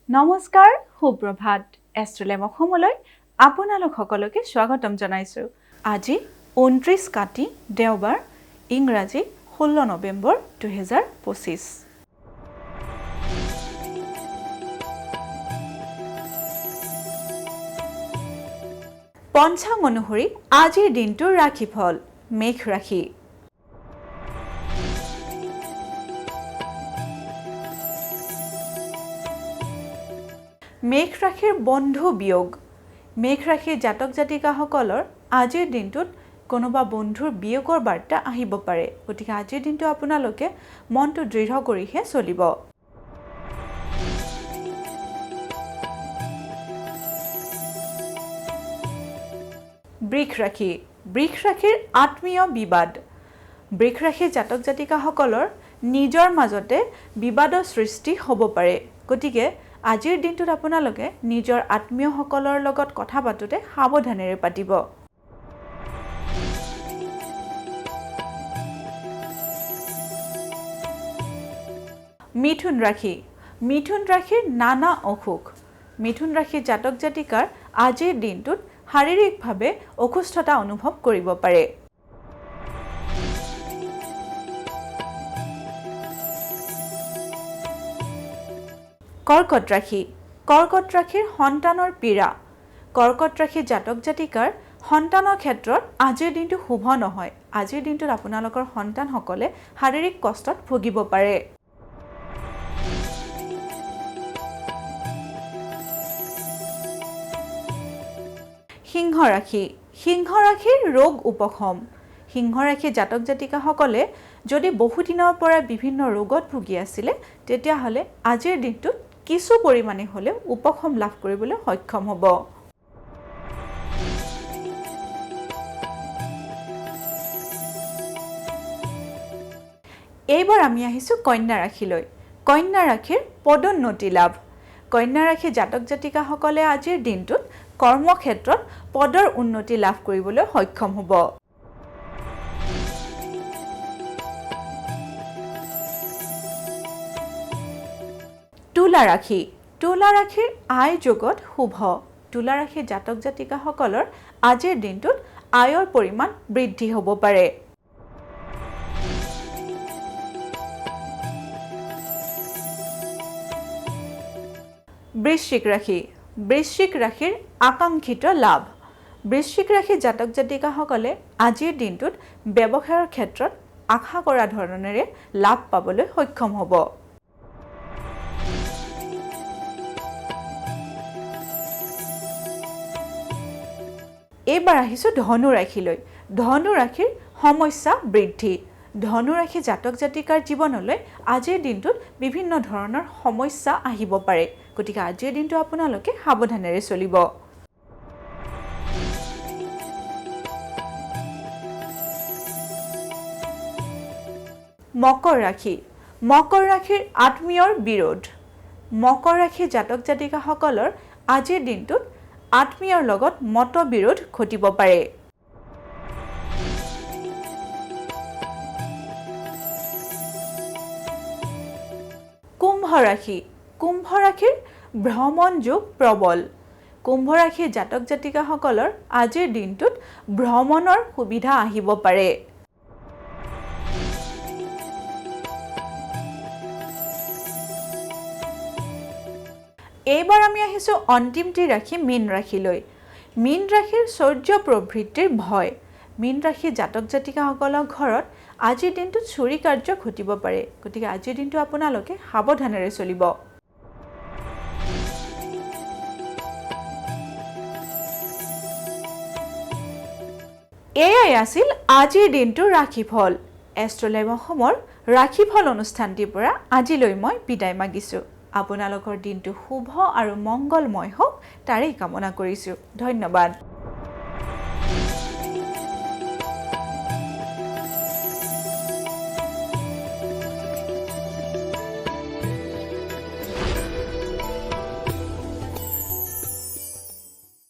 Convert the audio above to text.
নমস্কাৰ, সুপ্ৰভাত। এষ্ট্ৰলেম অসমলৈ আপোনালোক সকলোকে স্বাগতম জনাইছোঁ। আজি 29 কাতি, দেওবাৰ, ইংৰাজী 16 নৱেম্বৰ 2025। পঞ্চাং অনুসৰি আজিৰ দিনটোৰ ৰাশিফল। মেঘ ৰাশি। মেঘ ৰাশিৰ বন্ধু বিয়োগ। মেঘ ৰাশিৰ জাতক জাতিকাসকলৰ আজিৰ দিনটোত কোনোবা বন্ধুৰ বিয়োগৰ বাৰ্তা আহিব পাৰে। গতিকে আজিৰ দিনটো আপোনালোকে মনটো দৃঢ় কৰিহে চলিব। বৃষ ৰাশি। বৃষ ৰাশিৰ আত্মীয় বিবাদ। বৃষ ৰাশিৰ জাতক জাতিকাসকলৰ নিজৰ মাজতে বিবাদৰ সৃষ্টি হ'ব পাৰে। গতিকে আজিৰ দিনটোত আপোনালোকে নিজৰ আত্মীয়সকলৰ লগত কথা পাতোঁতে সাৱধানেৰে পাতিব। মিথুন ৰাশি। মিথুন ৰাশিৰ নানা অসুখ। মিথুন ৰাশিৰ জাতক জাতিকাৰ আজিৰ দিনটোত শাৰীৰিকভাৱে অসুস্থতা অনুভৱ কৰিব পাৰে। কৰ্কট ৰাশি। কৰ্কট ৰাশিৰ সন্তানৰ পীড়া। কৰ্কট ৰাশিৰ জাতক জাতিকাৰ সন্তানৰ ক্ষেত্ৰত আজিৰ দিনটো শুভ নহয়। আজিৰ দিনটোত আপোনালোকৰ সন্তানসকলে শাৰীৰিক কষ্টত ভুগিব পাৰে। সিংহ ৰাশি। সিংহ ৰাশিৰ ৰোগ উপশম। সিংহ ৰাশিৰ জাতক জাতিকাসকলে যদি বহুদিনৰ পৰা বিভিন্ন ৰোগত ভুগি আছিলে, তেতিয়াহ'লে আজিৰ দিনটোত কিছু পৰিমাণে হ'লেও উপশম লাভ কৰিবলৈ সক্ষম হ'ব। এইবাৰ আমি আহিছোঁ কন্যা ৰাশিলৈ। কন্যা ৰাশিৰ পদোন্নতি লাভ। কন্যা ৰাশিৰ জাতক জাতিকাসকলে আজিৰ দিনটোত কৰ্মক্ষেত্ৰত পদৰ উন্নতি লাভ কৰিবলৈ সক্ষম হ'ব। তুলা ৰাশি। তুলা ৰাশিৰ আয় যোগত শুভ। তুলা ৰাশিৰ জাতক জাতিকাসকলৰ আজিৰ দিনটোত আয়ৰ পৰিমাণ বৃদ্ধি হ'ব পাৰে। বৃশ্চিক ৰাশি। বৃশ্চিক ৰাশিৰ আকাংক্ষিত লাভ। বৃশ্চিক ৰাশিৰ জাতক জাতিকাসকলে আজিৰ দিনটোত ব্যৱসায়ৰ ক্ষেত্ৰত আশা কৰা ধৰণেৰে লাভ পাবলৈ সক্ষম হ'ব। এইবাৰ আহিছোঁ ধনু ৰাশিলৈ। ধনু ৰাশিৰ সমস্যা বৃদ্ধি। ধনু ৰাশি জাতক জাতিকাৰ জীৱনলৈ আজিৰ দিনটোত বিভিন্ন ধৰণৰ সমস্যা আহিব পাৰে। গতিকে আজিৰ দিনটো আপোনালোকে সাৱধানেৰে চলিব। মকৰ ৰাশি। মকৰ ৰাশিৰ আত্মীয়ৰ বিৰোধ। মকৰ ৰাশি জাতক জাতিকাসকলৰ আজিৰ দিনটোত আত্মীয়ৰ লগত মতবিৰোধ ঘটিব পাৰে। কুম্ভ ৰাশি। কুম্ভ ৰাশিৰ ভ্ৰমণ যোগ প্ৰবল। কুম্ভ ৰাশিৰ জাতক জাতিকাসকলৰ আজিৰ দিনটোত ভ্ৰমণৰ সুবিধা আহিব পাৰে। এইবাৰ আমি আহিছোঁ অন্তিমটি ৰাশি মীন ৰাশিলৈ। মীন ৰাশিৰ চৌৰ্য প্ৰবৃত্তিৰ ভয়। মীন ৰাশিৰ জাতক জাতিকাসকলৰ ঘৰত আজিৰ দিনটোত চুৰি কাৰ্য ঘটিব পাৰে। গতিকে আজিৰ দিনটো আপোনালোকে সাৱধানেৰে চলিব। এয়াই আছিল আজিৰ দিনটোৰ ৰাশিফল। এষ্ট্ৰলাইভ অসমৰ ৰাশিফল অনুষ্ঠানটিৰ পৰা আজিলৈ মই বিদায় মাগিছোঁ। আপোনালোকৰ দিনটো শুভ আৰু মংগলময় হওক তাৰেই কামনা কৰিছোঁ। ধন্যবাদ।